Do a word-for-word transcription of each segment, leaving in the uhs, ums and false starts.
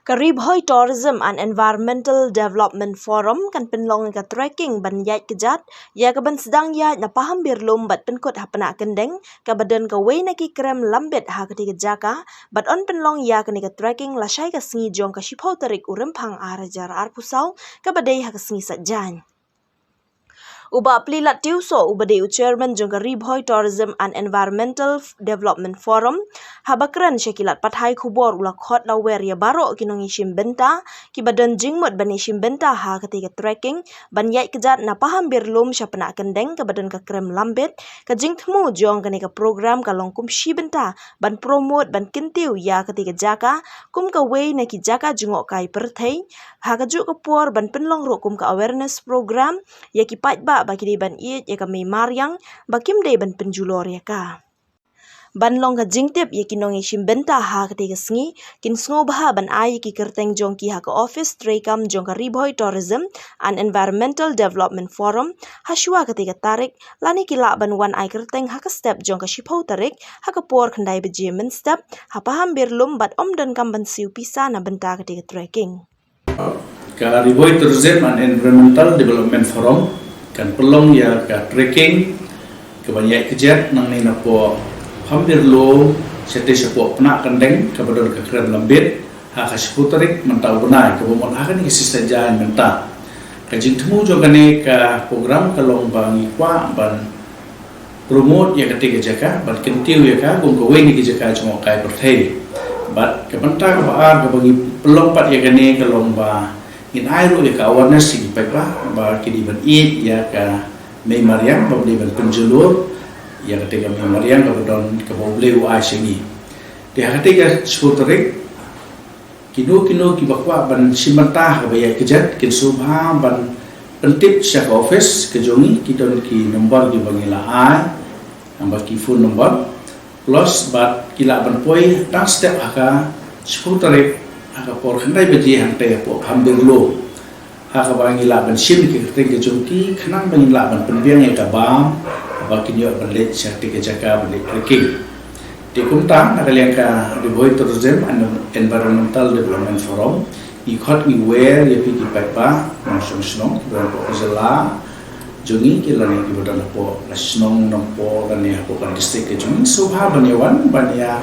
Ka Ri Bhoi Tourism and Environmental Development Forum kan pynlong ïa ka trekking ban ïaid kjat ïa ka ban sdang ïaid na Pahamberlum bad pynkut ha Pnah Kyndeng, kaba don kawei na ki krem lambit ha katei ka jaka, bad yn pynlong ïa kane ka trekking lashai ka sngi jong ka shiphew tarik u Rymphang ar hajar arphew saw, kaba dei ha ka sngi Saitjaiñ. U Bah Plilat Tiewsoh, uba dei u chairman jong ka Ri Bhoi Tourism and Environmental Development Forum, haba kren sha ki lad pathai khubor u la khot la wer ïa baroh ki nongïashim bynta kiba don jingmut ban ïashim bynta ha katei ka trekking ban ïaid kjat na Pahamberlum sha Pnah Kyndeng kaba don ka krem lambit. Ka jingthmu jong kane ka program ka long kum shi bynta ban promote, ban kyntiew ïa katei ka jaka kum kawei na ki jaka jngohkai pyrthei, ha kajuh ka por ban pynlong ruh kum ka awareness program ïa ki paidbah ba ki dei ban ïeit ïa ka mei mariang, ba kim dei ban pynjulor ïa ka. Ban long ka jingtip ïa ki nongïashim bynta ha katei ka sngi, kin sngewbha ban ai ïa ki kyrteng jong ki ha ka office treikam jong ka Ri Bhoi Tourism and Environmental Development Forum hashuwa katei ka tarik, lane ki lah ban wan ai kyrteng ha ka step jong ka shiphew tarik ha ka por khyndai baje mynstep ha Pahamberlum, bad ym donkam ban siew pisa na bynta katei ka trekking. Ka Ri Bhoi Tourism and Environmental Development Forum kan pynlong ïa ka trekking kaban ïaid kjat nangne napoh Pahamberlum shatei shapoh Pnah Kyndeng kaba don ka krem lambit ha ka shiphew tarik mynta u bnai, kaba mut ha kane ka sngi Saitjaiñ mynta. Ka jingthmu jong kane ka program ka long ba ngi kwah ban promote ïa katei ka jaka, ban kyntiew ïa ka kum kawei na ki jaka jngohkai pyrthei. Bad ka bynta kaba ar kaba ngi pynlong pat ïa kane ka long ba ngin ai ruh ïa ka awareness ïa ki paidbah ba ki dei ban ïeit ïa ka mei mariang, ba ki dei ban pynjulor ïa katei ka mei mariang kaba don, kaba U Blei u ai sha ngi. Te ha katei ka shiphew tarik, kino kino kiba kwah ban shim bynta ha kaba ïaid kjat kin sngewbha ban pyntip sha ka office ka jong ngi, ki don ki nombor kiba ngi la ai, namar ki phone number, plus bad ki lah ban poi dang step ha ka shiphew tarik ha ka por khyndai baje hangtei hapoh Pahamberlum, ha kaba ngi lah ban shim ki kyrteng ka jong ki khnang ba ngin lah ban pynbiang ïa ka bam ba kin ïoh ban leit sha katei ka jaka ban leit trekking. Te kumta na ka liang ka Ri Bhoi Tourism and Environmental Development Forum, ngi khot ngi wer ïa phi ki paidbah nongshong shnong kiba don hapoh ka jylla jong ngi, ki lane kiba don hapoh ka shnong Nongpoh lane hapoh ka district ka jong ngi, sngewbha ban ïa wan ban ïa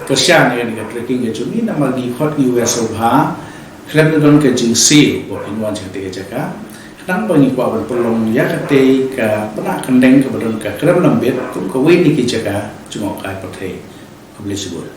kyrshan ïa kane ka trekking ka jong ngi, namar ngi khot ngi wer sngewbha khlem da don ka jingsiew ba kin wan sha katei ka jaka. Khnang ba ngi kwah ban pynlong ïa katei ka Pnah Kyndeng kaba don ka krem lambit kum kawei na ki jaka jngohkai pyrthei. Khublei shibun.